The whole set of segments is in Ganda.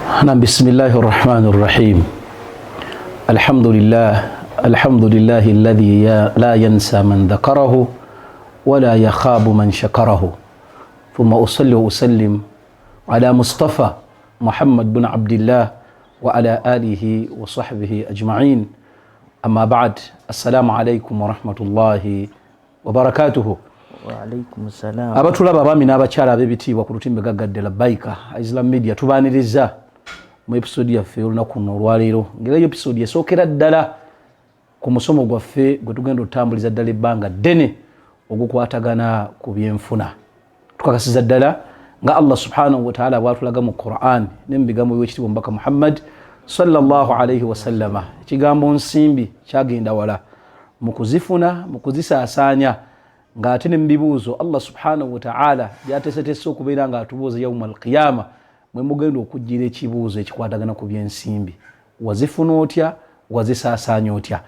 Nam, bismillahi rrahmani rrahim. Alhamdulillah, alhamdulillahi alladhi la yansa man dhakarahu wala yakhabu man shakarahu, thumma usalli wa usallim ala Mustafa Muhammad bin Abdillah wa ala alihi wa sahbihi ajma'in, amma ba'd. Assalamu alaikum warahmatullahi wabarakatuhu. Abatulaba, abaami n'abakyala ab'ebitiibwa ku lutimbe gaggadde Labbaika Islam Media, tubaaniriza mu episode yaffe olunaku luno olwaleero, ngera eyo episode esookera ddala ku musomo gwaffe gwe tugenda okutambuliza ddala ebbanga ddene ogukwatagana ku byenfuna. Tukakasiza ddala nga Allah subhanahu wataala bwatulaga mu Quran ne mu bigambo by'ekitiibwa Omubaka Muhammad sallallahu alaihi wasallama, ekigambo nsimbi kyagenda wala mu kuzifuna, mu kuzisaasaanya, ng'ate ne mu bibuuzo Allah subhanahu wataala byateeseteese okubeera ng'atubuuza yauma alqiyama, mwe mugenda okujjira ekibuuzo ekikwatagana ku byensimbi: wazifuna otya, wazisaasaanya otya?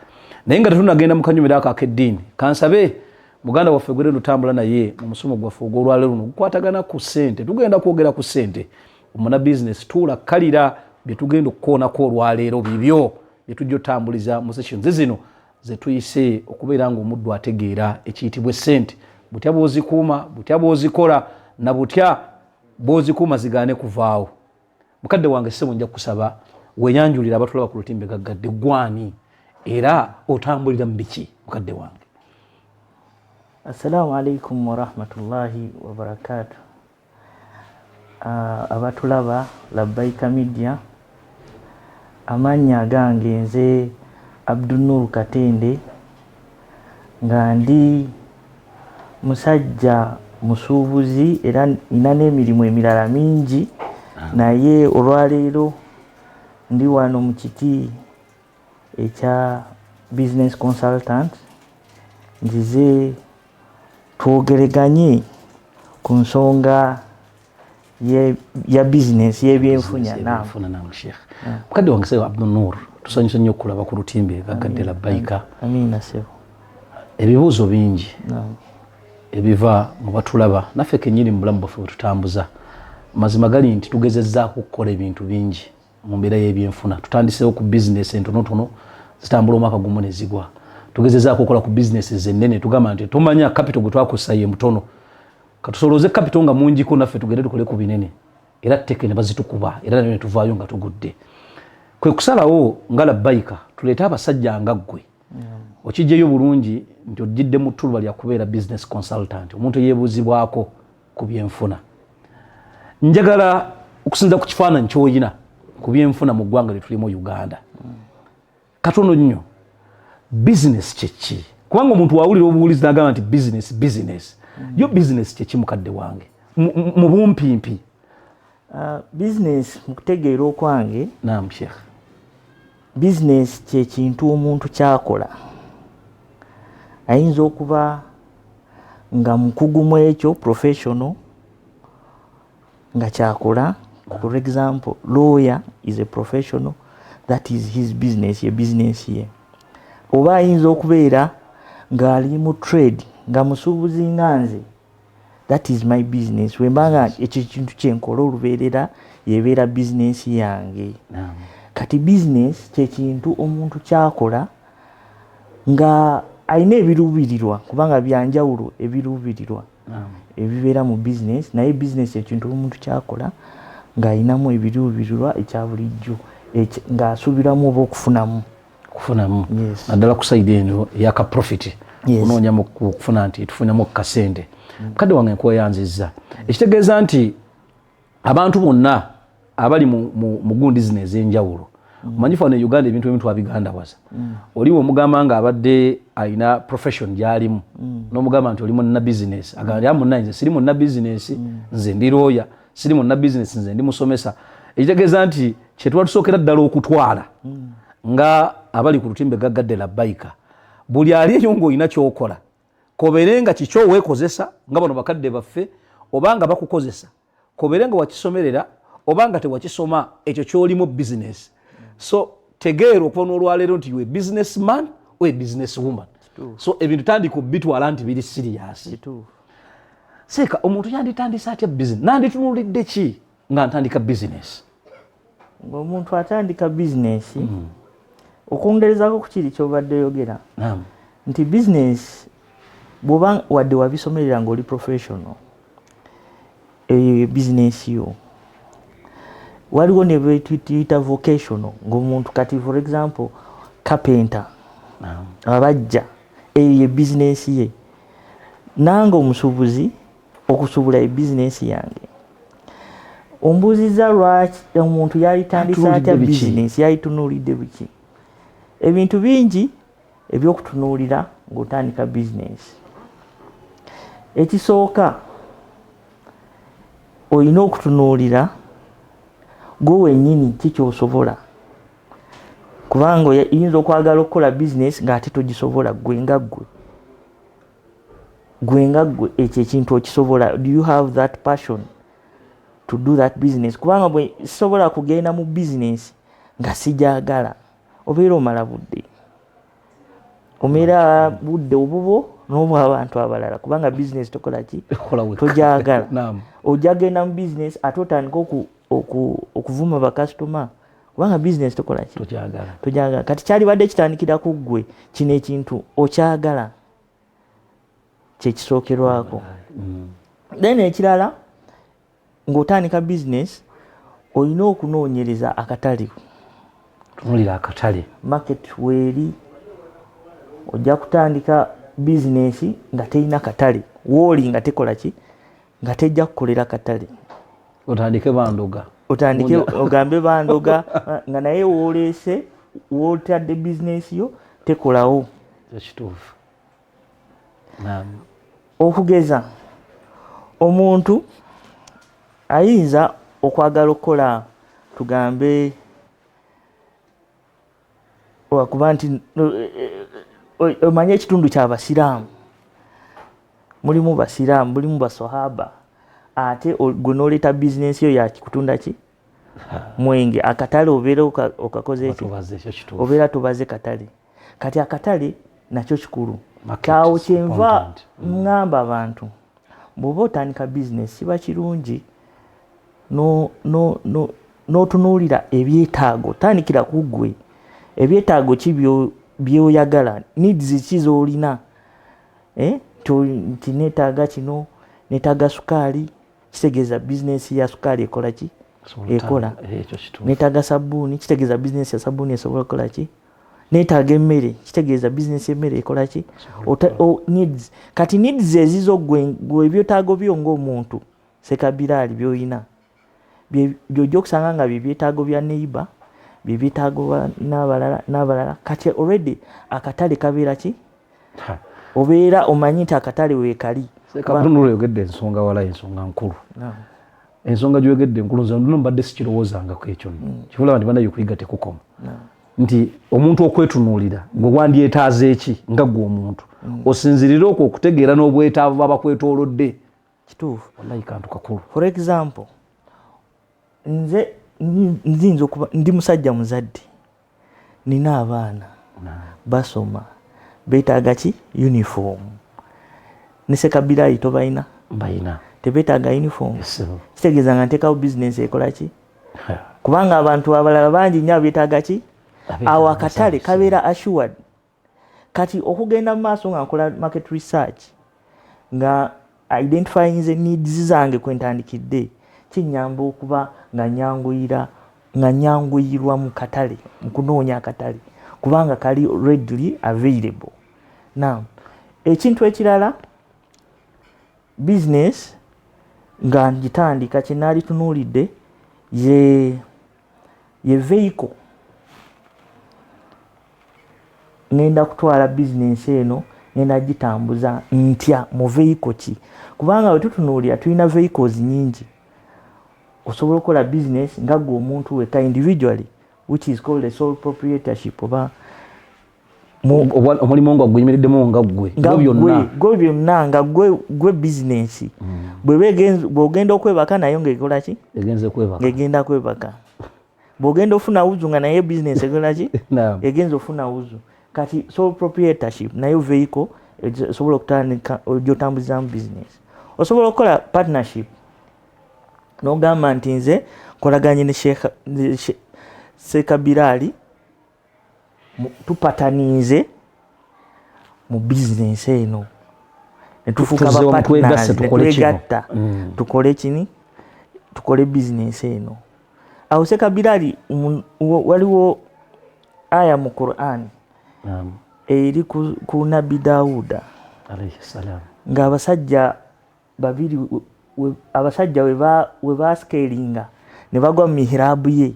Naye nga tetunagenda mu kanyumiro ako ak'eddiini, kansabe muganda waffe gwere tutambula naye mu musomo gwaffe ogw'olwaleero luno gukwatagana ku ssente. Tugenda kwogera ku ssente. Omuna bizinesi, tuula kalira bye tugenda okukoonako olwaleero, bibyo bye tujja otambuliza mu sessions zino zetuyise okubeera nga omuddu ategeera ekiyitibwa essente, butya bwozikuuma, butya bwozikola, na butya bwozikuuma zigaane kuvaawo. Mukadde wange ssebo, nja kukusaba weyanjulira abatulaba ku lutimbe gaggadde. Gwani era otambulira mu biki, mukadde wange? Assalamu alaikum warahmatullahi wabarakatu. Abatulaba Labbaika Media, amannya agange nze Abdunur Katende, nga ndi musajja musuubuzi era nina n'emirimu emirala mingi, naye olwaleero ndi wano mu kiti ekya business consultant. Nzize twogereganye ku nsonga ya bizinesi y'ebyenfunya. Ebyenfuna. Naam sheikh. Mukadde wange sebo Abdunur, tusanyuse nnyo okulaba ku lutimbe gaggadde Labbaika. Amiina sebo. Ebibuuzo bingi ebiva mu batulaba naffe kennyini mu bulamu bwaffe bwe tutambuza. Mazima gali nti tugezezzaako okukola ebintu bingi mu mbeera y'ebyenfuna. Tutandiseewo ku bizinesi entonotono zitambula omwaka gumu ne zigwa. Tugezezaako okukola ku bizinesi ennene, tugamba nti tomanya capital gwe twakussa ye mutono, katusolooze capital nga mungiko naffe tugende tukole ku binene, era tteke ne bazitukuba, era nayo ne tuvaayo nga tugudde. Kwe kusalawo nga Labbaika tuleete abasajja nga ggwe. Okijjeyo bulungi nti ojjidde mu ttuluba lya kubeera business consultant, omuntu eyeebuuzibwako ku byenfuna. Njagala okusinza ku kifaananyi ky'olina ku byenfuna mu ggwanga lye tulimu, Uganda, katono nnyo, bizinesi kyeki? Kubanga omuntu wawulira obuwulizi nagamba nti bizinesi, bizinesi yo, bizinesi kyeki, mukadde wange, mu bumpimpi? Bizinesi mu kutegeera okwange, Naam sheikh. Bizinesi kyekintu omuntu kyakola. Ayinza okuba nga mukugu mu ekyo, professional, nga kyakola. For example, lawyer is a professional, that is his business, ye business ye. Oba ayinza okubeera ng'ali mu trade, nga musuubuzi nga nze, that is my business. Wembanga ekyo kintu kyenkola olubeerera, yebeera bizinesi yange. Kati bizinesi kyekintu omuntu kyakola nga alina ebiruubirirwa, kubanga byanjawulo ebiruubirirwa ebibeera mu bizinesi. Naye bizinesi ekintu omuntu kyakola ng'alinamu ebiruubirirwa ekya bulijjo, ng'asuubiramu oba okufunamu. Kufunamu. Yes. Naddala ku side eno eyaka profit. Kunoonya okufuna nti tufunyamu kasente. Mukadde wange, nkweyanzizza. Ekitegeeza nti abantu bonna abali mu gundi zino ez'enjawulo, omanyi fano e Uganda ebintu ebimu twabigandawaza. Oli womugamba nga abadde alina profession gyalimu, n'omugamba nti oli munna business, agamba nti, "Munna, nze siri munna business, nze ndi lawyer, siri munna business, nze ndi musomesa." Ekitegeeza nti kyetuba tusookera ddala okutwala nga abali ku lutimbe gaggadde Labbaika, buli ali eyo ng'olina kyokola, kobeere nga kikyo weekozesa nga bano bakadde baffe, oba nga bakukozesa, kobeere nga wakisomerera oba nga tewakisoma, ekyo kyolimu business. So tegeera okuva n'olwaleero nti you a business man or a business woman. So ebintu tandika obitwala nti biri serious. Seeka, omuntu yanditandise atya business? Nanditunuulidde ki nga ntandika business? Ng'omuntu atandika bizinesi, okwongerezaako ku kiri kyobadde oyogera nti bizinesi bw'oba wadde wabisomerera ng'oli professional, eyo bizinesi yo. Waliwo ne bwetuyita vocational, ng'omuntu kati, for example, carpenter, abajja, eyo ye bizinesi ye. Nange omusuubuzi, okusuubula ye bizinesi yange. Ombuuzizza lwaki omuntu yalitandise atya Atunuulidde biki? bizinesi, yalitunuulidde biki? Ebintu bingi ebyokutunuulira ng'otandika bizinesi. Ekisooka, olina okutunuulira gwe wennyini kikyosobola, kubanga oyinza okwagala okukola bizinesi ng'ate togisobola gwe nga ggwe, gwe nga ggwe ekyo ekintu okisobola. Do you have that passion to do that business? Kubanga bwe sisobola kugenda mu bizinesi nga sijagala, obeera omala budde, omeera budde obubo n'obwabantu abalala, kubanga bizinesi tokola ki? Ekola wekka. Tojagala. Ojja genda mu bizinesi ate otandika okuvuma bakasitoma, kubanga bizinesi tokola ki? Tokyagala. Tojagala. Kati kyalibadde kitandikira ku ggwe, kino ekintu okyagala, kyekisookerwako. Then ekirala, ng'otandika bizinesi olina okunoonyereza akatale. Tunulira akatale. Market weeri. Ojja kutandika bizinesi nga terina katale wooli, nga tekola ki, nga tejja kukolera katale. Otandike bandoga. Otandike ogambe bandoga, nga naye woleese, wotadde bizinesi yo tekolawo. Ekituufu. Okugeza, omuntu ayinza okwagala okukola, tugambe wakuba nti omanye ekitundu kyabasiraamu, mulimu basiraamu, mulimu basahaba, ate gwe noleeta bizinesi yo yakutunda ki? Mwenge. Akatale obeera okakoze ki? Tubaze, ekyo kituufu. Obeera tubaze katale. Kati akatale nakyo kikulu. Market Kyawo is kyenva important. ŋŋamba abantu, bw'oba otandika bizinesi kiba kirungi n'otunuulira ebyetaago. Tandikira ku ggwe, ebyetaago ki byoyagala, needs ki z'olina, eh? Nti neetaaga kino, neetaaga sukaali, kitegeeza bizinesi ya sukaali ekola ki? Osobola Ekola. otandika. Ekyo kituufu. Neetaaga sabbuuni, kitegeeza bizinesi ya sabbuuni esobola okukola ki? Neetaaga emmere, kitegeeza bizinesi emmere ekola ki? Needs. Kati needs ezizo gwe, ebyetaago byo ng'omuntu sekabiraali by'olina, by'ojja okusanga nga bye byetaago bya neighbor, bye byetaago n'abalala n'abalala. Kati already akatale kabeera ki? Obeera omanyi nti akatale weekali. Sekabunulu, oyogedde ensonga, wala ensonga nkulu. Ensonga gyoyogedde enkulu, nze nno mbadde sikirowoozangako ekyo nno. Kivulaba nti banaye okuyiga tekukoma, nti omuntu okwetunuulira gwe wandyetaaze eki nga gwe omuntu, osinzirire okwo okutegeera n'obwetaavu babakwetoolodde. Kituufu. Wallahi kantu kakulu. For example, nze nziyinza okuba ndi musajja muzadde, nina abaana basoma, beetaaga ki? Uniform. Ne sekabirayi tobalina? Mbayina. Tebeetaaga uniform? Yes. Kitegeeza nga nteekawo bizinesi ekola ki? Kubanga abantu abalala bangi nnyo abeetaaga ki? Abeetaaga Awo akatale service. kabeera assured. Kati okugenda mu maaso nga nkola market research, nga identifying the needs zange kwentandikidde, kinyamba okuba nga nyanguyira, nga nyanguyirwa mu katale, mu kunoonya akatale, kubanga kali readily available. Now, ekintu ekirala, business nga ngitandika, kyenaalitunuulidde ye vehicle ngenda kutwala bizinensi eno, ngenda gitambuza ntya, mu vehicle ki? Kubanga bwe tutunuulira tulina vehicles nyingi. Osobola okukola bizinesi nga gwe omuntu wekka, individually, which is called a sole proprietorship, oba Omulimu nga guyimiriddemu nga ggwe. Nga gwe byonna. Gwe byonna, nga gwe bizinensi. Bw'ogenda okwebaka nayo ng'ekola ki? Egenze kwebaka. Ng'egenda kwebaka. Bw'ogenda ofuna wuzu, nga naye bizinensi ekola ki? Naam. Egenza ofuna wuzu. Kati sole proprietorship nayo vehicle esobola okutandika gyotambuzaamu bizinensi. Osobola okukola partnership n'ogamba nti nze nkolaganye ne Sheikh Sekabirali tupatanize mu bizinensi eno netufuuka Tuzze wamu, ba twegasse, partners, tukole kino. netwegatta, tukole kini, tukole bizinensi eno. Awo Sekabirali waliwo aya mu Quran eri ku Nabbi Dawuda alayhi salam, ng'abasajja babiri abasajja we basikelinga ne bagwa mu mihirabu ye.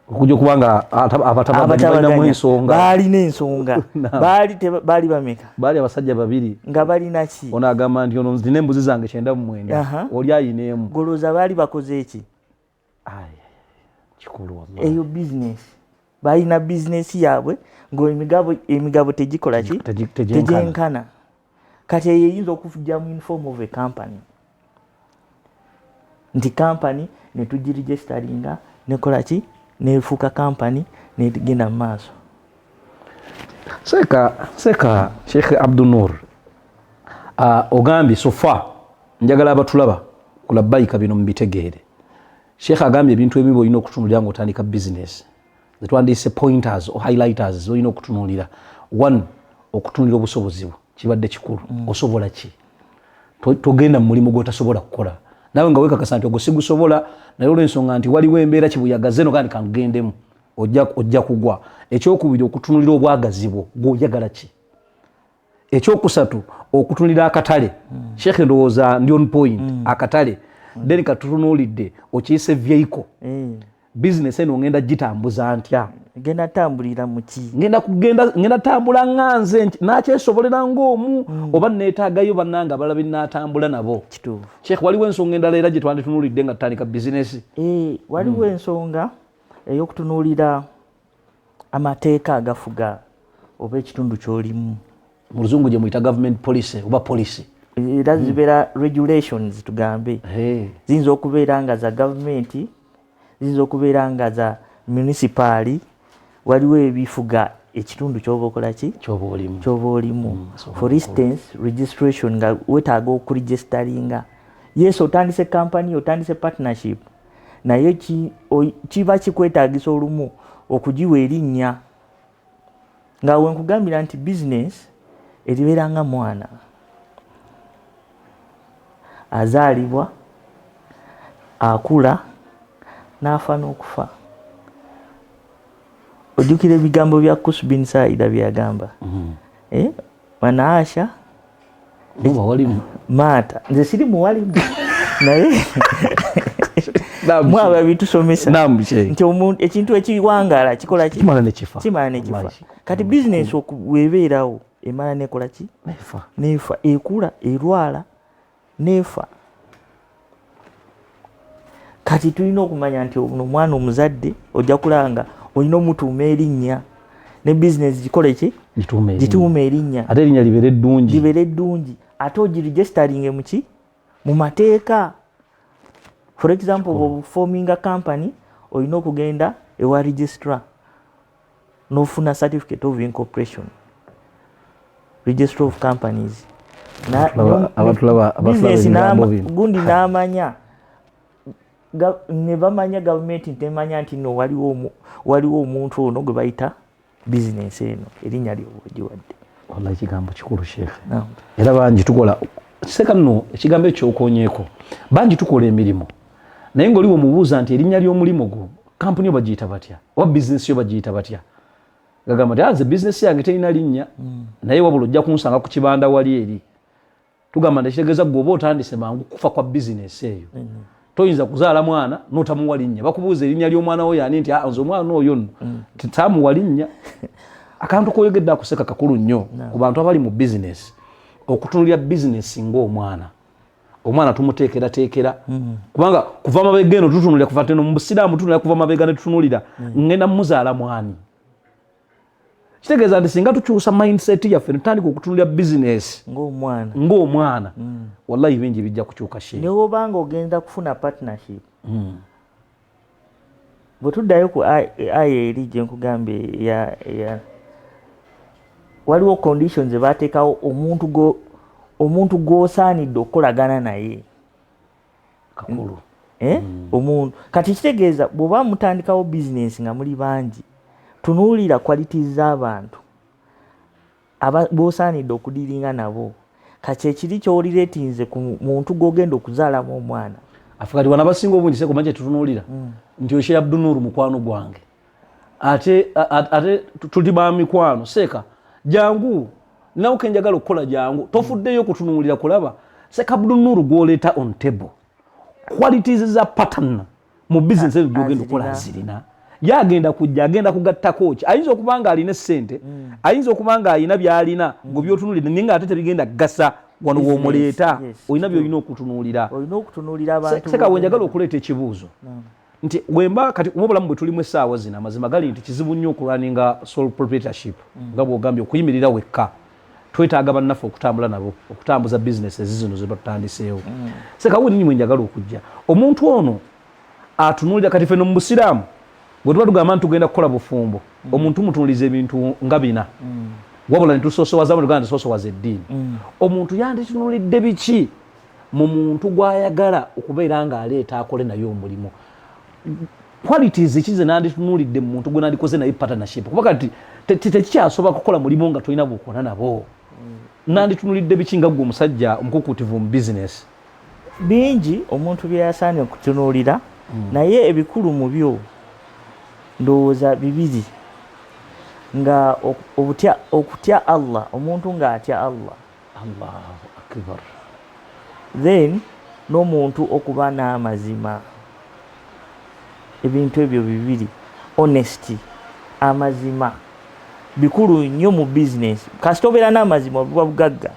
Okujja okuba nga abatabaganya balinamu ensonga. Baalina ensonga. Baali bameka? Baali abasajja babiri. Nga balina ki? Ono agamba nti ono nzina embuzi zange 99, oli ayina emu. Golooza baali bakoze eki? Ai, kikulu wallahi. Eyo business. Balina business yaabwe ng'emigabo, emigabo tegikola ki? Tegyenkana. Tegyenkana. Kati eyo eyinza okujja mu form of a company. Nti company ne tugiregisteringa nekola ki? Nefuuka company negenda mu maaso. Seka Sheikh Abdul Nur, ogambye sofa njagala abatulaba ku Labbaika bino mubitegeere. Sheikh agambye ebintu ebimu olina okutunuulira ng'otandika business. Zetwandiise pointers or highlighters z'olina okutunuulira. One, okutunuulira obusobozi bwo kibadde kikulu. Osobola ki? Togenda mu mulimu gw'otasobola kukola. Naawe nga weekakasa nti ogwo sigusobola, naye olw'ensonga nti waliwo embeera kibuyagaze no kandi kangendemu, ojja kugwa. Ekyokubiri, okutunuulira obwagazi bwo, gw'oyagala ki? Ekyokusatu, okutunuulira akatale. Sheikh, ndowooza ndi on point. Akatale. Then katutunuulidde okiyise vehicle. Business eno ngenda gitambuza ntya? Ngenda tambulira mu ki? Ngenda kugenda, ngenda tambula nga nze nakyesobolera ng'omu, oba neetaagayo bannange abalala be nnaatambula nabo. Kituufu. Sheikh, waliwo ensonga endala era gye twanditunuulidde nga tutandika bizinesi? Waliwo ensonga ey'okutunuulira amateeka agafuga oba ekitundu ky'olimu. Mu luzungu gye muyita government policy oba policy. Era zibeera regulations, tugambe. Ziyinza okubeera nga za gavumenti, ziyinza okubeera nga za munisipaali, waliwo ebifuga ekitundu ky'oba okola ki? Ky'oba olimu. Ky'oba olimu. So For instance, registration, nga weetaaga okuregisteringa. Yes, otandise company, otandise partnership, naye kiba kikwetaagisa olumu okugiwa erinnya. Nga we nkugambira nti business eribeera nga mwana azaalibwa, akula, n'afa n'okufa. Ojjukira ebigambo bya Kus bin Saida bye yagamba? Manaasha Muba walimu. Maata. Nze siri muwalimu, naye mwaba bitusomesa Naam, Sheikh. nti ekintu ekiwangaala kikola ki? Kimala ne kifa. Kimala ne kifa. Wallahi. Kati bizinensi weebeerawo emala nekola ki? Nefa. Nefa, ekula, erwala, nefa. Kati tulina okumanya nti ono omwana omuzadde ojja kulaba nga olina omutuuma erinnya, ne bizinensi gikole ki? Gituume erinnya. Gituume erinnya. Ate erinnya libeere eddungi. Libeere eddungi, ate ogiregisteringe mu ki? Mu mateeka. For example, bw'oforminga company olina okugenda ewa registrar n'ofuna certificate of incorporation, registrar of companies. Abatulaba Business ebigambo bino. Gundi n'amanya ne bamanya gavumenti ntemanya nti no waliwo omuntu ono gwe bayita bizinensi eno, erinnya lyoba ogiwadde. Wallahi ekigambo kikulu, Sheikh. Naam. Era bangi tukola seka nno ekigambo ekyo kyokonyeeko, bangi tukola emirimu naye ng'oli bw'omubuuza nti erinnya ly'omulimu gwo, kampuni yo bagiyita batya oba bizinesi yo bagiyita batya, gagamba nti nze bizinesi yange terina linnya, naye wabula ojja kunsanga ku kibanda wali eri. Tugamba nti ekitegeeza gwe oba otandise mangu kufa kwa bizinesi eyo. Toyinza kuzaala mwana n'otamuwa linnya. Bakubuuza erinnya ly'omwana wo yani nti nze omwana oyo nno titaamuwa linnya. Akantu koyogedde akuseka kakulu nnyo ku bantu abali mu bizinesi, okutunuulira bizinesi ng'omwana. Omwana tumuteekerateekera, kubanga kuva mabega eno tutunulira, kuva teno mu busiraamu tutunulira kuva mabega ne tutunulira ngenda muzaala mwani. Kitegeeza nti singa tukyusa mindset yaffe ne tutandika okutunulira bizinesi ng'omwana, ng'omwana, wallahi bingi bijja kukyuka. Sheikh, ne wobanga ogenda kufuna partnership, bwe tuddayo ku aya eri gye nkugambye ya waliwo conditions ze bateekawo omuntu gw'osaanidde okukolagana naye. Kakulu. Eh? Omuntu kati kitegeeza bw'oba mutandikawo bizinesi nga muli bangi, tunuulira qualities z'abantu b'osaanidde okudiringa nabo. Kati ekiri ky'olireetinze ku muntu gw'ogenda okuzaalamu omwana. Afe kati wano abasinga obungi sekomanya kyetutunuulira nti oyo Abdunuru mukwano gwange, ate tuli ba mikwano, seeka jangu nawe kenjagala okukola, jangu. Tofuddeyo okutunuulira kulaba seeka Abdunuru gw'oleeta on table, qualities za pattern mu business ezo gyogenda okukola azirina, ye agenda kujja agenda kugattako ki? Ayinza okuba nga alina essente, ayinza okuba nga alina byalina gwe byotunuulira, naye nga ate tebigenda kugasa wano w'omuleeta. Olina byolina okutunuulira. Olina okutunuulira abantu. Seka, wenjagala okuleeta ekibuuzo nti wemba kati mu obulamu bwe tulimu essaawa zino, amazima gali nti kizibu nnyo okulwaninga sole proprietorship, nga bw'ogambye okuyimirira wekka. Twetaaga bannaffe okutambula nabo, okutambuza bizinesi zino ze batutandiseewo. Seka, wennyini mwe njagala okujja, omuntu ono atunuulira kati ffe no mu busiraamu bwe tuba tugamba nti tugenda kukola bufumbo, omuntu mutunuuliza ebintu nga bina, wabula ne tusoosowazamu, tugamba nti soosowaza eddiini. Omuntu yanditunuulidde biki mu muntu gw'ayagala okubeera ng'aleeta akole naye omulimu? Qualities ki ze nanditunuulidde mu muntu gwe nandikoze naye partnership? Kuba kati tekikyasobola kukola mulimu nga tolina bwokola nabo. Nanditunuulidde biki nga ggwe omusajja omukukuutivu mu bizinesi? Bingi omuntu bye yasaanye okutunuulira, naye ebikulu mu byo ndowooza bibiri, nga okutya Allah, omuntu ng'atya Allah. Allahu akbar. Then n'omuntu okuba n'amazima. Ebintu ebyo bibiri, honesty, amazima, bikulu nnyo mu bizinesi. Kasita obeera n'amazima obuba bugagga,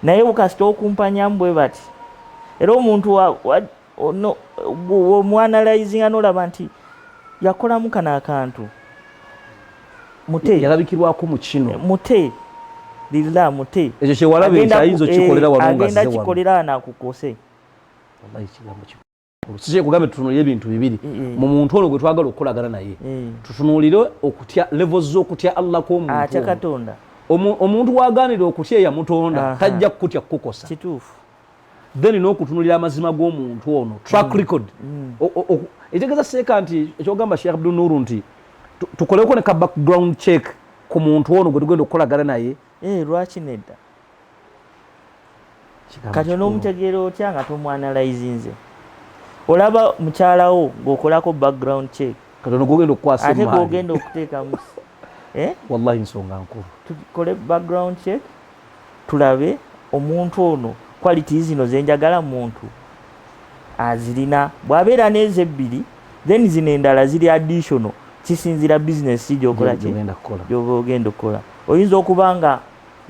naye kasita okumpanyamu bwe bati, era omuntu omwanalizinga nolaba nti yakolamu kano akantu, mute. Yalabikirwako mu kino. Mute lilla, mute. Ekyo kyewalaba ekyayinza okikolera wano nga agenda kikolera wano akukose. Wallahi kigambo kikulu. Si kyekugambe tutunuulire ebintu bibiri mu muntu ono gwe twagala okukolagana naye. Tutunuulire okutya, levels z'okutya Allah kw'omuntu atya ono. Katonda. Omuntu waganira okutya eyamutonda, tajja kukutya kukukosa. Kituufu. Then n'okutunulira amazima g'omuntu ono, track record. Ekitegeeza seeka nti ekyogamba Sheikh Abdul Nuru nti tukoleko ne ka background check ku muntu ono gwe tugenda okukolagana naye. Lwaki nedda? Kati onoomutegeera otya nga tomwanalizinze? Olaba mukyalawo ng'okolako background check. Kati ono gwogenda okukwasa ate emaali. Gwogenda okuteekamu, eh? Wallahi nsonga nkulu. Tukole background check, tulabe omuntu ono qualities zino zenjagala muntu azirina. Bw'abeera n'ezo ebbiri, then zino endala ziri additional, kisinzira business ki gyokola ki gyogenda kukola. Gyoba ogenda okukola. Oyinza okuba nga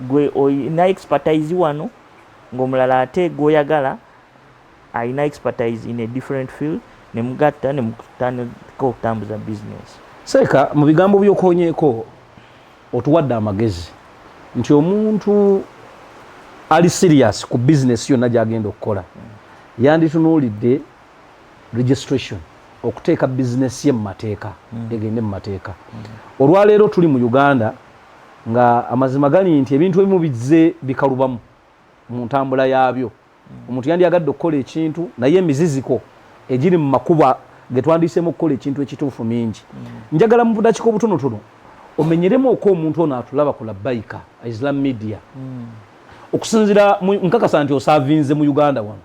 gwe olina expertise wano, ng'omulala ate gw'oyagala alina expertise in a different field, ne mugatta ne mutandika okutambuza business. Seeka, mu bigambo by'okonyeeko otuwadde amagezi nti omuntu ali serious ku bizinesi yonna gy'agenda okukola yanditunuulidde registration, okuteeka bizinesi ye mu mateeka, egende mu mateeka. Olwaleero tuli mu Uganda nga amazima gali nti ebintu ebimu bizze bikalubamu mu ntambula yaabyo. Omuntu yandyagadde okukola ekintu, naye emiziziko egiri mu makubo ge twandiiseemu okukola ekintu ekituufu mingi. Njagala mu budakiika obutonotono omenyeremu oko omuntu ono atulaba ku Labbaika Islam Media. Okusinziira nkakasa nti osaavinze mu Uganda wano,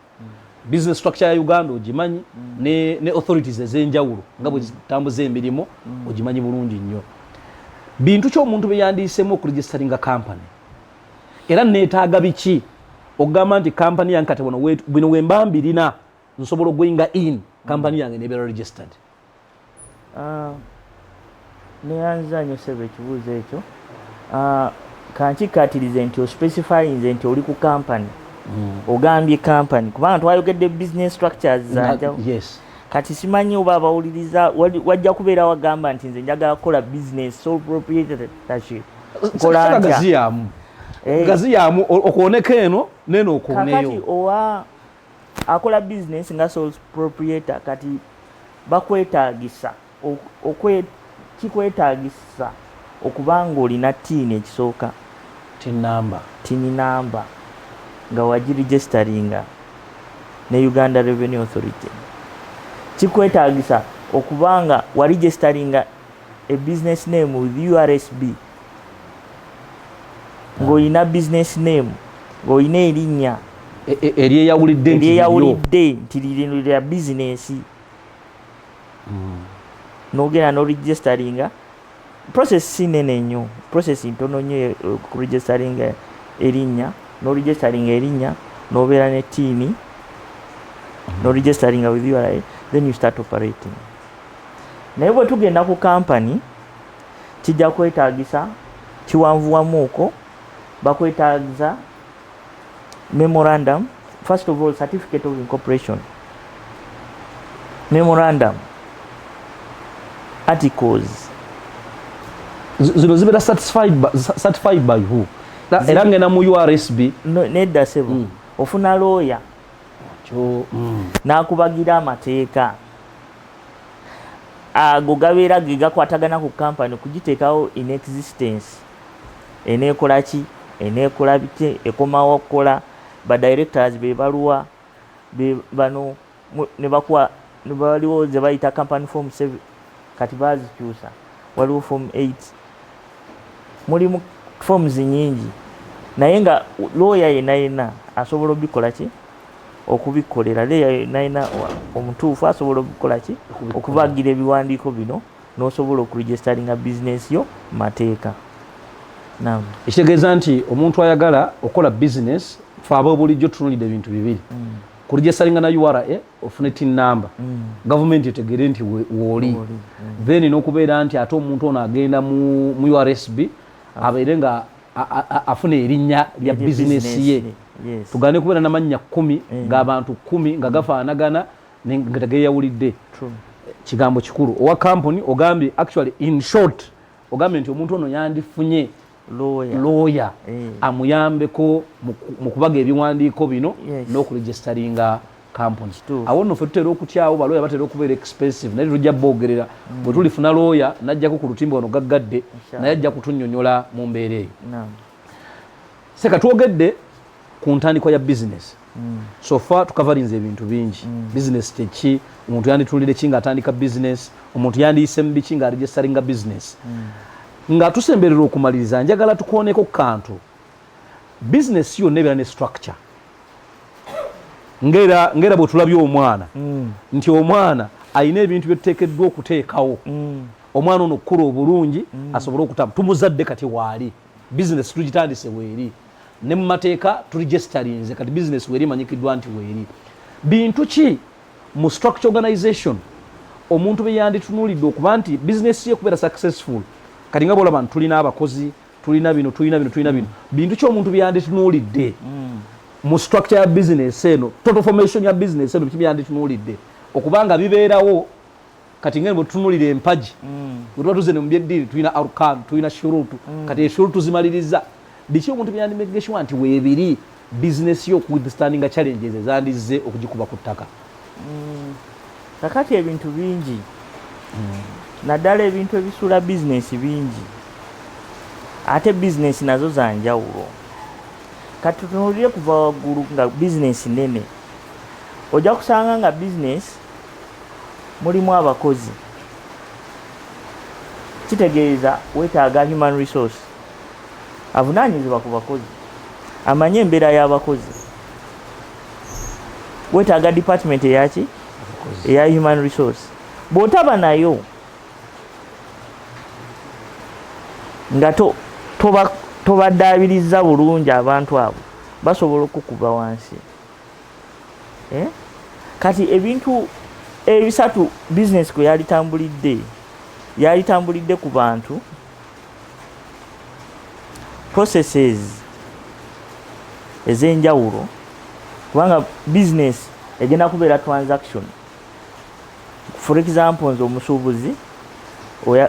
business structure ya Uganda ogimanyi, ne authorities ez'enjawulo nga bwe zitambuza emirimu ogimanyi bulungi nnyo. Bintu ki omuntu bye yandiiseemu okuregisteringa company, era neetaaga biki okugamba nti kampani yange kati wano bino wemba mbirina nsobola okugoinga in kampani yange nebeera registered? Ah, neyanziza nnyo ssebo ekibuuzo ekyo. Ah, kankikkaatirize nti ospecifyinze nti oli ku kampani, ogambye kampani kubanga twayogedde business structures zanjawulo. Yes. Kati simanyi oba abawuliriza wajja kubeera wagamba nti nze njagala kukola business sole proprietorship, nkola ntya? Gaziyamu. Gaziyamu okwoneka eno neno kakati okwoneyo. Owa akola business nga sole proprietor, kati bakwetaagisa kikwetaagisa okuba nga olina TIN ekisooka. TIN number. TIN number nga wagiregisteringa Ne Uganda Revenue Authority. Kikwetagisa okubanga waregisteringa a business name with URSB, ng'olina business name, ng'olina erinnya Eryeyawulidde nti liryo. Eryeyawulidde nti lino lya bizinesi. N'ogenda n'oregisteringa. Process si nene nnyo, process ntono nnyo okuregisteringa erinnya. N'oregisteringa erinnya, n'obeera ne TIN, n'oregisteringa with URA, then you start operating. Naye bwe tugenda ku company, kijja kwetaagisa kiwanvuwamuuko. Bakwetaagisa memorandum, first of all certificate of incorporation, memorandum, articles. Zino zibeera certified by who? Era ngenda mu URSB? No, nedda sebo. Ofuna looya Kyo. N'akubagira amateeka ago gabeera ge gakwatagana ku kampani, kugiteekawo in existence, eneekola ki, eneekola bite, ekomawo okukola, badirectors be baluwa, be bano ne bakuwa ne waliwo ze bayita company form 7, kati bazikyusa, waliwo form 8, mulimu forms nyingi. Naye nga looya yenna yenna asobola obikola ki, okubikolera. Looya yenna yenna omutuufu asobola obikola ki, Okubikola. Okubagira ebiwandiiko bino n'osobola okuregisteringa bizinesi yo mu mateeka. Naam. Ekitegeeza nti omuntu ayagala okukola bizinesi, fe aba bulijjo tutunulidde ebintu bibiri: kuregisteringa na URA, ofune TIN number, gavumenti etegere nti wooli, Wooli, then n'okubeera nti ate omuntu ono agenda mu URSB abeere nga afuna erinnya lya bizinesi ye. Yes. Tugane kubeera n'amannya 10 ng'abantu 10 nga gafaanagana nga tegeyawulidde. True. Kigambo kikulu. Owa kampuni ogambye, actually in short ogambye nti omuntu ono yandifunye lawyer. Lawyer amuyambeko mu kubaga ebiwandiiko bino n'okuregisteringa kampuni. Kituufu. Awo nno ffe tutera okutyawo, balooya batera okubeera expensive, naye tetujja boogerera. Bwe tulifuna looya najjako ku lutimba wano gaggadde, Inshallah. naye ajja kutunnyonnyola mu mbeera eyo. Naam. Seka, twogedde ku ntandikwa ya bizinesi. So far tukavarinze ebintu bingi: bizinesi kyeki, omuntu yanditulire ki ng'atandika bizinesi, omuntu yandiyise mu biki ng'aregisteringa bizinesi. Nga tusemberera okumaliriza, njagala tukooneko kantu. Bizinesi yonna ebeera ne structure, ngera bwe tulabye omwana nti omwana alina ebintu byetuteekeddwa okuteekawo omwana ono okukula obulungi asobole okutamu. Tumuzadde, kati waali bizinesi tugitandise, weeri ne mu mateeka turegisterinze, kati bizinesi weeri emanyikiddwa nti weeri. Bintu ki mu structure organization omuntu bye yanditunuulidde okuba nti bizinesi ye kubeera successful? Kati nga bwolaba nti tulina abakozi, tulina bino, tulina bino, tulina bino, bintu ki omuntu bye yanditunuulidde mu structure ya bizinesi eno, total formation ya bizinesi eno? Biki byanditunuulidde okubanga bibeerawo? Kati ngene bwe tutunuulira empagi, bwe tuba tuze ne mu byeddiini, tulina arkan, tulina shurutu. Kati eshurutu zimaliriza biki omuntu byandimegeshwa nti weebiri bizinesi yo okuwithstandinga challenges ezandizze okugikuba ku ttaka? Kakati ebintu bingi, naddala ebintu ebisuula bizinesi bingi, ate bizinesi nazo za njawulo. Kati tutunuulire kuva waggulu nga bizinesi nene, ojja kusanga nga bizinesi mulimu abakozi, kitegeeza weetaaga human resource avunaanyizibwa ku bakozi, amanye embeera y'abakozi. Weetaaga department eyaki, eya human resource. Bw'otaba nayo nga tobaddaabiriza bulungi, abantu abo basobola okukuba wansi, eh? Kati ebintu ebisatu bizinesi kwe yalitambulidde, yalitambulidde ku bantu, processes ez'enjawulo, kubanga bizinesi egenda kubeera transaction. For example, nze omusuubuzi,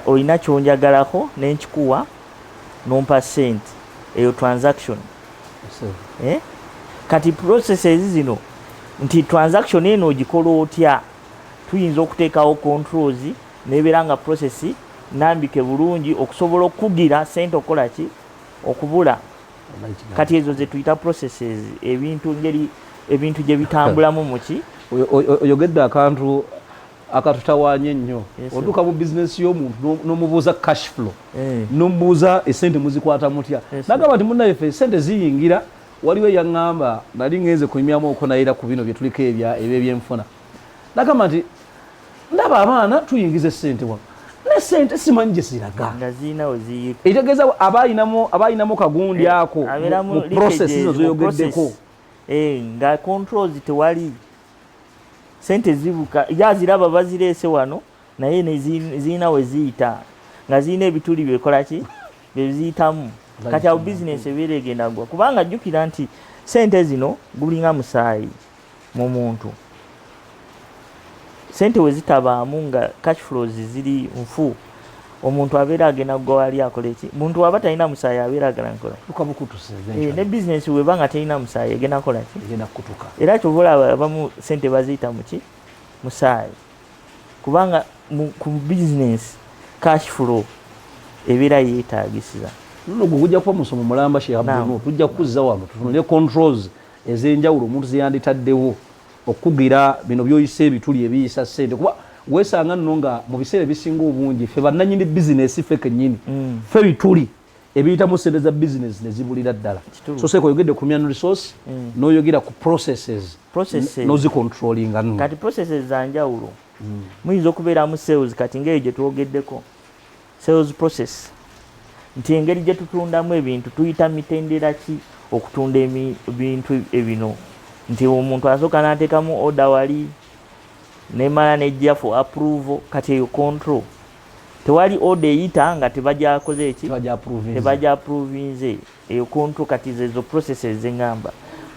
olina kyonjagalako nenkikuwa nompa sente, eyo transaction, eh? Kati processes zino nti transaction eno ogikola otya, tuyinza okuteekawo controls nebeera nga process nambike bulungi okusobola okukugira sente okukola ki, okubula. Kati ezo zetuyita processes, ebintu ngeri Ebintu gye bitambulamu muki. Oyogedde akantu akatutawaanya ennyo. Otuuka mu bizinesi y'omuntu n'omubuuza cash flow, n'omubuuza esente muzikwata mutya, nagamba nti munnaffe esente ziyingira. Waliwo eyaŋŋamba, nali ngenze kunyumyamu okunayira ku bino bye tuliko ebyebyenfuna, nagamba nti ndaba abaana tuyingiza esente wano ne sente simanyi gye ziraga. Nga zirina we ziyika. Ekitegeeza aba ayinamu kagundi ako abeeramu mu process leakages zino mu zoyogeddeko. process. Nga controls tewali, sente zibuka, yaziraba bazireese wano, naye ne zirina we ziyita nga zirina ebituli byekola ki byeziyitamu. Kati awo bizinesi ebeera egenda gwa, kubanga jjukira nti sente zino gulinga musaayi mu muntu. Sente we zitabaamu nga cash flows ziri nfu, omuntu abeera agenda kugwa wali akola ki? Muntu waba talina musaayi abeera agenda nkola Tukabukutuse. Ne bizinesi weba nga terina musaayi egenda kola ki? Egenda kukutuka. Era kyova olaba abamu sente baziyita muki? Musaayi, kubanga ku bizinesi cash flow ebeera yeetagisiza. Luno gwe gujja kuba musomo mulamba, Sheikh Abdul. Tujja kukuzza wano tutunule controls ez'enjawulo omuntu zeyanditaddewo okukugira bino byoyisa ebituli ebiyisa ssente, kuba weesanga nno nga mu biseera ebisinga obungi ffe bannanyini bizinesi ffe kennyini ffe bituli ebiyitamu ssente za bizinesi ne zibulira ddala. Kituufu. So seeka oyogedde ku human resource, n'oyogera ku processes Processes. n'ozicontrollinga. Kati processes za njawulo. Muyinza okubeeramu sales, kati ngaeyo gye twogeddeko, sales process, nti engeri gye tutundamu ebintu, tuyita mitendera ki okutunda ebintu ebino, nti omuntu asooka n'ateekamu order wali nemala nejja for approval. Kati eyo control, tewali order eyita nga tebagyakoze eki? Tebagya-approvinze. Tebagya-approvinze. Eyo control. Kati zezo processes zeŋŋamba.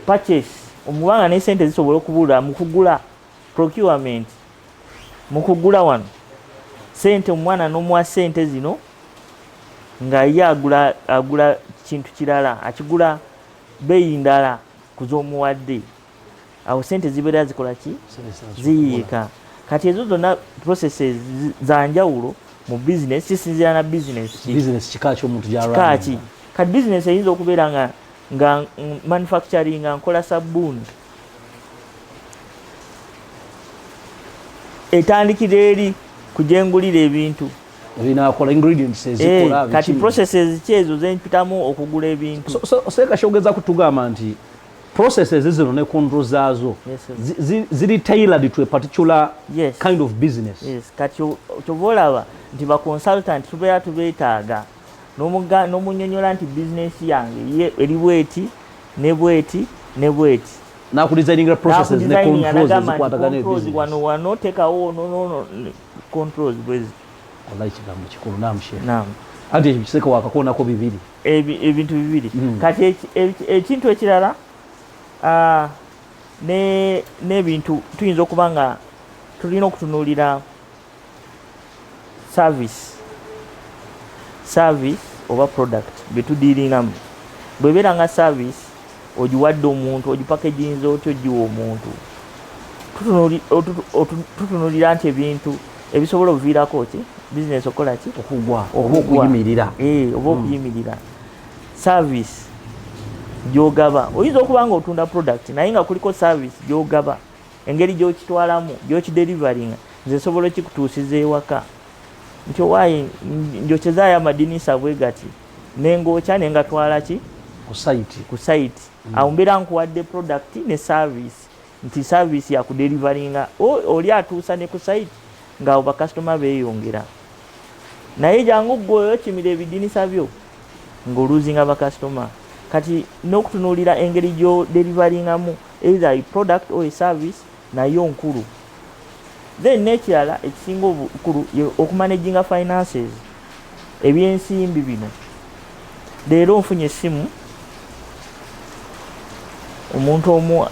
Purchase, omubanga ne sente zisobola okubula mu kugula, procurement, mu kugula wano sente, omwana n'omuwa sente zino nga ye agula kintu kirala, akigula beeyi ndala ku z'omuwadde, awo sente zibeera zikola ki? Ziyiika. Kati ezo zonna processes za njawulo mu business, kisinziira na business ki. Business kika ky'omuntu. Kika ki. Kati business eyinza okubeera nga manufacturing, nga nkola sabbuuni, etandikira eri kujengulira ebintu. Ebinakola ingredients ezikola. Kati processes ki ezo zempitamu okugula ebintu? Seeka kyogeza kutugamba nti processes zino ne control zaazo Yes, sir. ziri tailored to a particular kind of business. Yes. Kati kyova olaba nti ba consultant tubeera tubeetaaga n'omunyonyola nti bizinesi yange ye eri bweti ne bweti ne bweti. Nakudesigningira processes ne N'akudesigninga, controls n'agamba nti ezikwatagana ne controls business. Wano wano teekawo no controls bwezi. Wallahi kigambo kikulu. Naam, Sheikh. Naam. Anti ekyo kiseka wakakoonako bibiri. Ebintu bibiri. Kati ekintu ekirala, n'ebintu tuyinza okuba nga tulina okutunuulira service oba product byetudiiringamu. Bwebeera nga service ogiwadde omuntu, ogipackaginza otya ogiwa omuntu? Tutunuulira nti ebintu ebisobola okuviirako ki bizinesi okukola ki? Okugwa oba okuyimirira. Oba okuyimirira. Service gyogaba, oyinza okuba nga otunda product naye nga kuliko service gyogaba, engeri gyokitwalamu, gyokideliveringa. Nze nsobola okikutuusiza ewaka nti owaayi njokyezaayo amadinisa bwe gati, nengookya nengatwala ki? Ku site. Ku site. Awo mbeera nkuwadde product ne service, nti service yakudeliveringa, oli atuusa ne ku site, ngaawo bakasitoma beeyongera. Naye jangu gwe okimira ebidinisa byo ng'oluzinga bakasitoma. Kati n'okutunuulira engeri gy'odeliveringamu either a product or a service nayo nkulu. Then n'ekirala ekisinga obukulu okumanaginga finances, ebyensimbi bino. Leero nfunye essimu, omuntu omu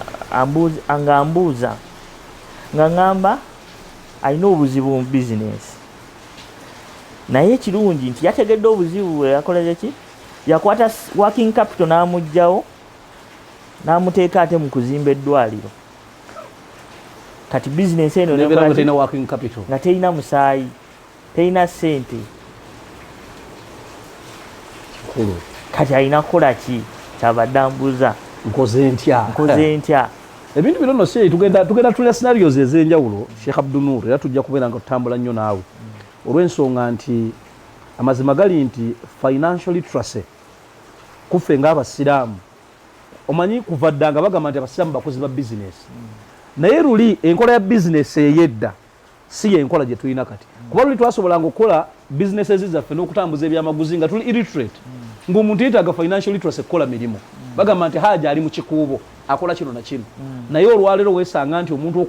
nga ambuuza nga ŋŋamba alina obuzibu mu bizinesi, naye ekirungi nti yategedde obuzibu bwe. Yakoleze ki? Yakwata working capital n'amuggyawo n'amuteeka ate mu kuzimba eddwaliro. Kati bizinesi eno nebeera nga terina working capital. Nga terina musaayi, terina ssente. Kikulu. Kati alina kukola ki? Kyabadde ambuuza. Nkoze ntya? Nkoze ntya? Ebintu bino nno si tugenda tulina scenarios ez'enjawulo, Sheikh Abdunur, era tujja kubeera nga tutambula nnyo naawe olw'ensonga nti amazima gali nti financial literacy kuffe ng'abasiraamu, omanyi kuva dda nga bagamba nti abasiraamu bakozi ba bizinesi, naye luli enkola ya bizinesi ey'edda si y'enkola gye tulina kati, kuba luli twasobolanga okukola bizinesi zaffe n'okutambuza ebyamaguzi nga tuli illiterate, ng'omuntu yeetaaga financial literacy kukola mirimu. Bagamba nti haja ali mu kikuubo akola kino na kino, naye olwaleero weesanga nti omuntu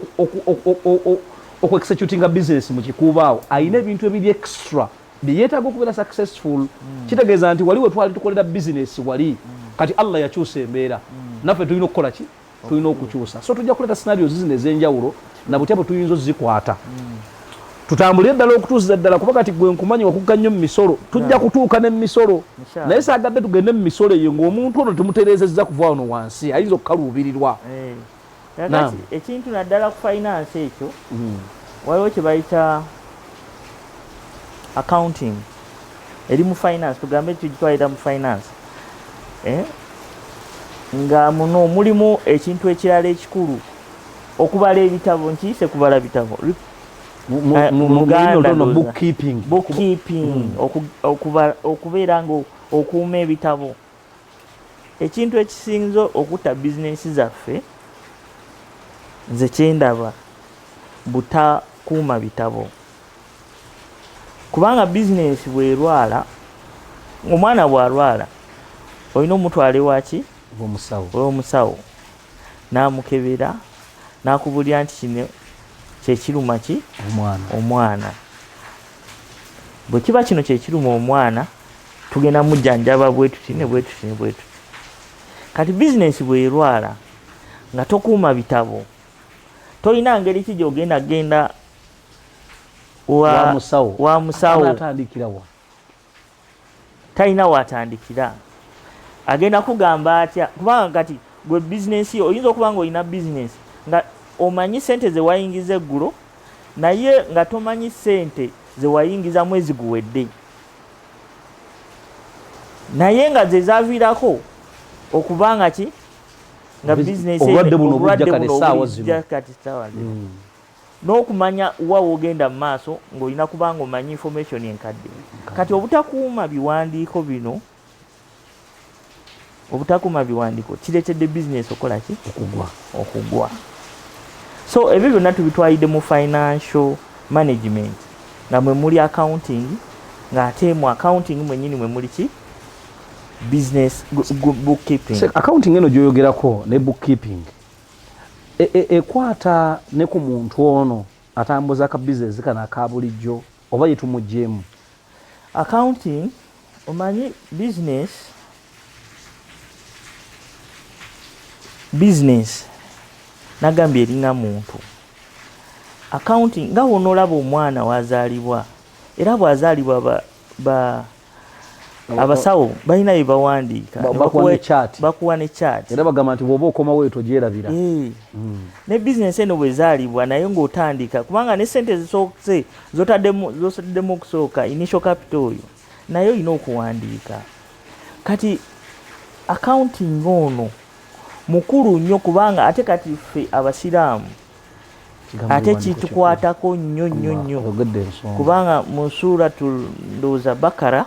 okuexecutinga business mu kikuubo awo alina ebintu ebiri extra byeyeetaaga okubeera successful. Kitegeeza nti wali we twali tukolera bizinesi wali, kati Allah yakyusa embeera, naffe tulina okukola ki? Tulina okukyusa. So tujja kuleeta scenarios zino ez'enjawulo na butya bwe tuyinza ozikwata, tutambulire ddala okutuusiza ddala, kuba kati gwe nkumanyi wakugga nnyo mu misolo, tujja kutuuka ne misolo, naye saagadde tugende mu misolo eyo ng'omuntu ono tumutereezezza kuva wano wansi, ayinza okukaluubirirwa. Kakati ekintu naddala ku finance ekyo, waliwo kye bayita accounting eri mu finance, tugambe tugitwalira mu finance, nga muno mulimu ekintu ekirala ekikulu, okubala ebitabo. Nkiyise kubala bitabo. Mu bookkeeping. Bookkeeping, okubeera nga okuuma ebitabo. Ekintu ekisinza okutta bizinensi zaffe, nze kyendaba, butakuuma bitabo, kubanga bizinensi bwerwala, omwana bw'alwala olina omutwala ewaki? Omusawo. Omusawo n'amukebera n'akubulira nti kino kyekiruma ki? Omwana. Omwana. Bwe kiba kino kyekiruma omwana, tugenda mujjanjaba bwe tuti ne bwe tuti ne bwe tuti. Kati bizinensi bwerwala nga tokuuma bitabo, tolina ngeri ki gyogenda genda wa musawo? Wa musawo. Atandikira wa? Talina watandikira. Agenda kugamba atya? Kubanga kati gwe bizinensi yo, oyinza okuba nga olina bizinensi nga omanyi sente zewayingiza eggulo, naye nga tomanyi sente zewayingiza mwezi guwedde, naye nga ze zaviirako okubanga ki nga bizinensi obulwadde buno obujja kati essaawa zino. Kati essaawa zino. N'okumanya wa wogenda mu maaso ng'olina kubanga omanyi information enkadde. Kati obutakuuma biwandiiko bino, obutakuuma biwandiiko kireetedde bizinesi okukola ki? Okugwa. Okugwa. So ebyo byonna tubitwalidde mu financial management, nga mwe muli accounting, ng'ate mu accounting mwennyini mwe muli ki? Business bookkeeping. Accounting eno gyoyogerako ne bookkeeping ekwata ne ku muntu ono atambuza aka bizinesi kano aka bulijjo, oba ye tumugyemu? Accounting, omanyi business nagambye eringa muntu. Accounting nga wonoolaba omwana wazaalibwa, era bw'azaalibwa ba abasawo balina bye bawandiika. Bakuwa ne chart. Bakuwa ne chart. Era bagamba nti bw'oba okomawo eyo togyerabira. Ne bizinesi eno bwezaalibwa naye ng'otandika, kubanga ne sente zisoose zotaddemu okusooka, initial capital oyo naye olina okuwandiika. Kati accounting ono mukulu nnyo, kubanga ate kati ffe abasiraamu ate kitukwatako nnyo nnyo nnyo, Ogedde ensonga. Kubanga mu suratu ndowooza Bakara.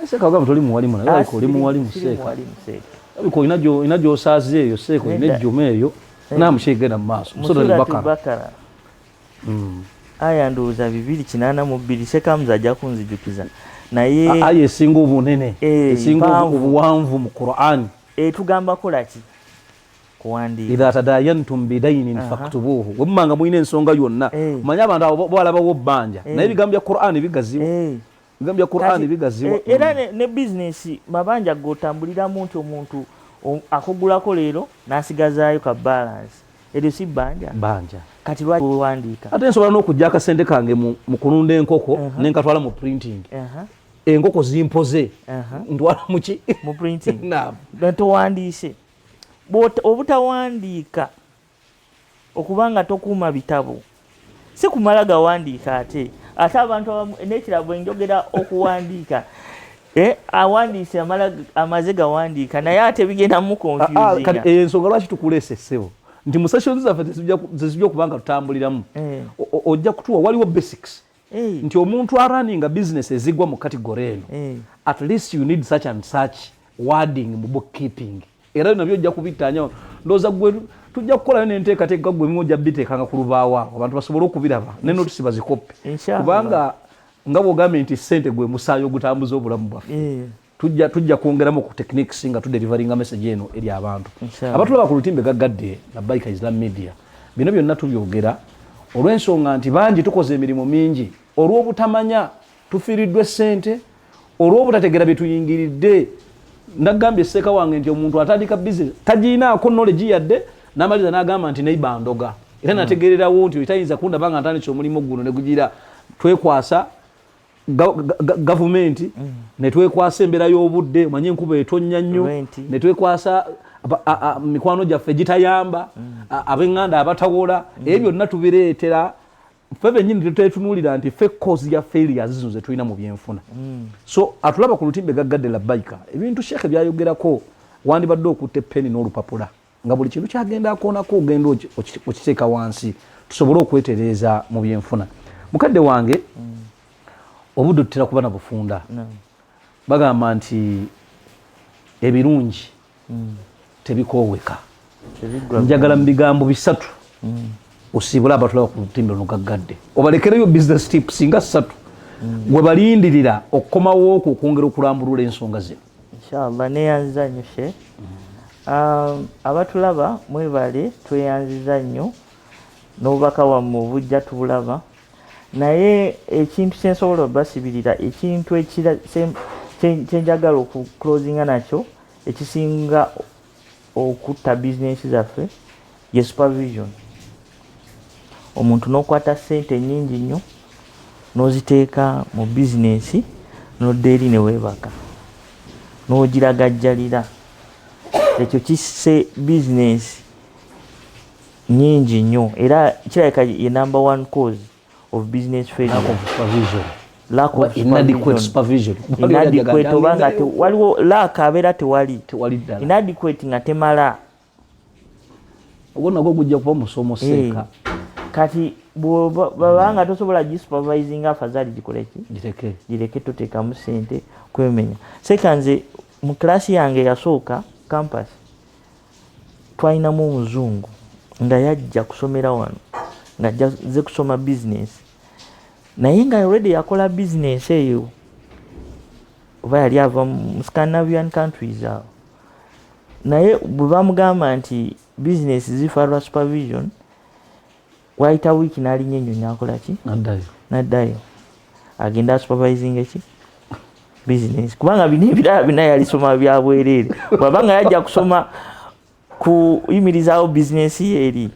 Seeka, ogamba toli muwalimu, naye olabika oli muwalimu. Siri seeka. Muwalimu, seeka. Olabika olina gy'osaaze eyo, seeka, olina Nedda. ejjuma eyo. Naamu, genda mu maaso. Mu Suratu suratu Bakara. Bakara, aya ndowooza 282, sekamuza ajja kunzijukiza, naye Aya esinga obunene, esinga mpanvu. Obuwanvu mu Quran. Etugamba kola ki? Kuwandiika. Idha tadayantum bidainin faktubuhu, bwe mubanga mulina ensonga yonna. Manye abantu abo balabawo bbanja, naye ebigambo bya Quran bigaziwa. Ebigambo bya Quran bigaziwa. Era ne bizinesi mabanja gotambuliramu, nti omuntu akugulako leero n'asigazaayo ka balance, eryo si bbanja? Bbanja. Kati lwaki owandiika? Ate nsobola n'okujja akasente kange mu kulunda enkoko nenkatwala mu printing. Enkoko zimpoze, ntwala muki? Mu printing. Naam. Towandiise. Obutawandiika, okubanga tokuuma bitabo, si kumala gawandiika. Ate abantu abamu n'ekirala, bwe njogera okuwandiika, awandiise amala amaze gawandiika, naye ate bigenda mu Ah, ah, kati confusinga. eyo ensonga lwaki tukuleese, ssebo, Nti mu sessions zaffe tezijja okuba nga tutambuliramu, ojja kutuwa waliwo basics nti omuntu arunninga business ezigwa mu category eno, at least you need such and such wording mu bookkeeping. Era nabyo ojja kubittaanya. Ndowooza gwe tujja kukolayo n'enteekateeka, gwe bimu ojja biteekanga ku lubaawo awo abantu basobole okubiraba ne notisi bazikoppe, kubanga nga bw'ogambye nti ssente gwe musaayi ogutambuza obulamu bwaffe, tujja kwongeramu ku techniques nga tudeliveringa message eno eri abantu abatulaba ku lutimbe gaggadde na Baika Islam Media. Bino byonna tubyogera olw'ensonga nti bangi tukoze emirimu mingi olw'obutamanya, tufiiriddwa essente olw'obutategeera bye tuyingiridde. Ndagambye seeka wange nti omuntu atandika business tagiinaako knowledge yadde, n'amaliriza n'agamba nti neiba ndoga, era nategererawo nti tayinza kundaba nga ntandise omulimu guno ne gugira. Twekwasa gavumenti, netwekwasa embeera y'obudde, omanye enkuba etonnya nnyo, netwekwasa mikwano gyaffe gitayamba, ab'eŋŋanda abatawola. Ebyo byonna tubireetera ffe bennyini, tetutetunuulira nti ffe cause ya failures zino ze tulina mu byenfuna. So atulaba ku lutimbe gaggadde Labbaika, ebintu sheekhe byayogerako, wandibadde okutta epeni n'olupapula nga buli kintu kyagenda akoonako ogenda okiteeka wansi tusobole okwetereeza mu byenfuna. Mukadde wange, obudde tutera kuba na bufunda. Bagamba nti ebirungi tebikooweka. Njagala mu bigambo bisatu osiibule abatulaba ku lutimbe luno gaggadde, obalekereyo business tips nga ssatu we balindirira okukomawo okwo okwongera okulambulula ensonga zino. Inshallah, neyanziza nnyo she. Abatulaba mwebale, tweyanziza nnyo n'obubaka bwammwe obujja tubulaba. Naye ekintu kyensobola obasibirira, ekintu kyenjagala okuclosinga nakyo, ekisinga okutta bizinesi zaffe ye supervision. Omuntu n'okwata ssente nnyingi nnyo n'oziteeka mu bizinesi, n'odda eri ne weebaka n'ogiragajjalira, ekyo kisse bizinesi nyingi nnyo, era kirabika ye number one cause of business failure. Lack of supervision. Lack of inadequate supervision. Supervision. Inadequate oba nga waliwo lack, abeera tewali. Tewali ddala. Inadequate nga temala. Ogwo nagwo gujja kuba musomo, seeka. Kati bw'obanga tosobola gisupervisinga, afazali gikole ki? Gireke. Gireke, toteekamu sente kwemenya. Seeka, nze mu kilasi yange eyasooka campus twalinamu omuzungu nga yajja kusomera wano, nga ajja kusoma business, naye nga already yakola business eyo, oba yali ava mu Scandinavian countries awo. Naye bwe bamugamba nti business zifa lwa supervision, wayita wiiki n'alinnya ennyonyi, akola ki? Naddayo. Naddayo agenda asupervising eki business, kubanga bino ebirala bina yalisoma bya bwereere. Bw'aba nga yajja kusoma kuyimirizaawo bizinesi ye eri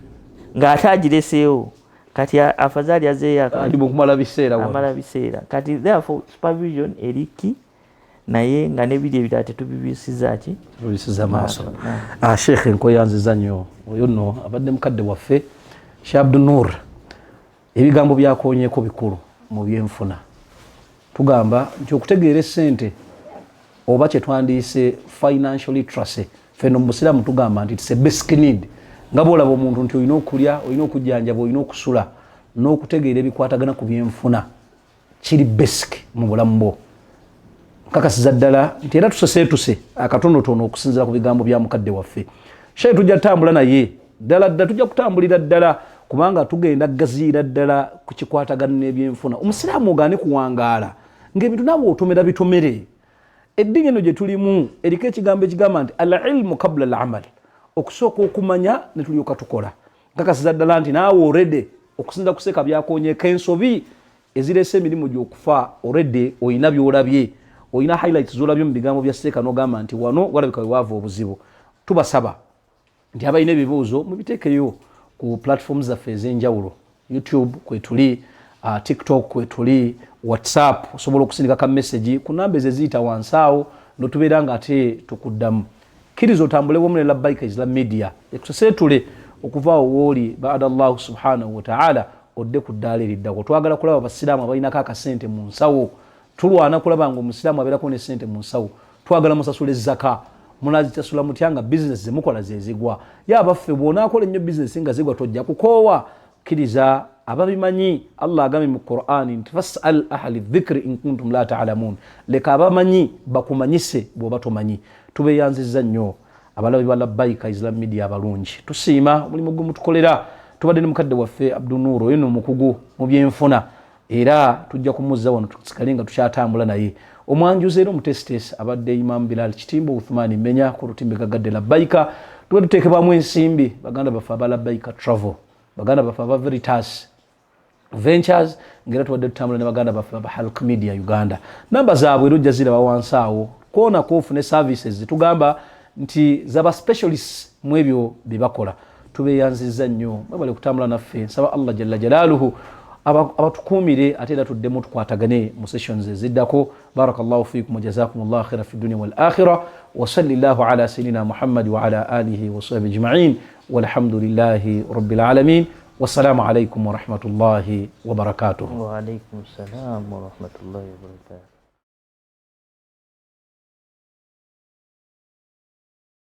ng'ate agireseewo, kati afazaali azeeyo. Ali mu kumala biseera wano. Amala biseera. Kati therefore supervision eri ki, naye nga nebiri ebirala tetubibisiza ki? Tubisiza maaso. Ah, sheekhe, nkoyanziza nnyo. Oyo nno abadde mukadde waffe Sheikh Abdunur. Ebigambo byakonyeko bikulu mu byenfuna. Tugamba nti okutegeera essente oba kyetwandiise financial literacy, feno mu busiraamu tugamba nti it's a basic need. Nga bwolaba omuntu nti olina okulya, olina okujjanjaba, olina okusula, n'okutegeera ebikwatagana ku byenfuna kiri basic mu bulamu bwo. Nkakasiza ddala nti era tuseseetuse akatonotono okusinziira ku bigambo bya mukadde waffe shaye. Tujja tutambula naye ddala ddala, tujja kutambulira ddala kubanga tugenda gaziira ddala ku kikwatagana n'ebyenfuna. Omusiraamu ogaane kuwangaala ng'ebintu naawe otomera bitomere. Eddiini eno gye tulimu eriko ekigambo ekigamba nti al ilmu kabula al amal, okusooka okumanya ne tulyoka tukola. Nkakasiza ddala nti naawe already okusinza kuseeka byakonyeko ensobi ezireese emirimu gy'okufa, already olina byolabye, olina highlights zolabye mu bigambo bya seeka n'ogamba nti wano walabika wewaava obuzibu. Tubasaba nti abalina ebibuuzo mubiteekeyo ku platforms zaffe ez'enjawulo: YouTube kwetuli, TikTok kwetuli, WhatsApp osobola okusindika ka message ku namba ezo eziyita wansi awo notubeera nga ate tukuddamu. Kkiriza otambule wamu ne Labbaika Islam Media ekuseseetule okuva awo wooli baada Allahu subhanahu wataala odde ku ddaala eriddako. Twagala kulaba basiraamu abalinako akasente mu nsawo. Tulwana kulaba nga omusiraamu abeerako ne sente mu nsawo. Twagala musasule zaka. Munazisasula mutya nga bizinesi zemukola zezigwa? Ye abaffe, bw'onaakola ennyo bizinesi nga zigwa, tojja kukoowa? Kkiriza ababimanyi. Allah agambye mu Qur'ani nti fasal ahli dhikri in kuntum la talamun, leka abamanyi bakumanyise bw'oba tomanyi. Tubeyanziza nnyo abalabi ba Labbaika Islam Media abalungi, tusiima omulimu gwe mutukolera. Tubadde ne mukadde waffe Abdunur, oyo no mukugu mu byenfuna, era tujja kumuzza wano tusigale nga tukyatambula naye. Omwanjuzi era omutesitesi abadde Imamu Bilal Kitimbo Uthmani Menya ku lutimbe gagadde Labbaika. Tuba tuteekebwamu ensimbi baganda baffe aba Labbaika Travel, baganda baffe aba Veritas Ventures, ngaera tubadde tutambula ne baganda baffe aba Halk Media Uganda. Namba zaabwe era ojja ziraba wansi awo kwona kwofune services zetugamba nti zaba specialists mu ebyo bye bakola. Tubeyanziza nnyo, mwebale kutambula naffe. Nsaba Allah jalla jalaaluhu abatukuumire, ate era tuddemu tukwatagane mu sessions eziddako. Barakallahu fikum wajazakum llah khaira fi dunia wal akhira, wasalli llahu ala sayidina Muhammadi wa ala alihi wasahbi ajmain, walhamdulillahi rabbil alamin. Wassalamu alaikum warahmatullahi wabarakatuh. Waalaikum salam warahmatullahi wabarakatuh.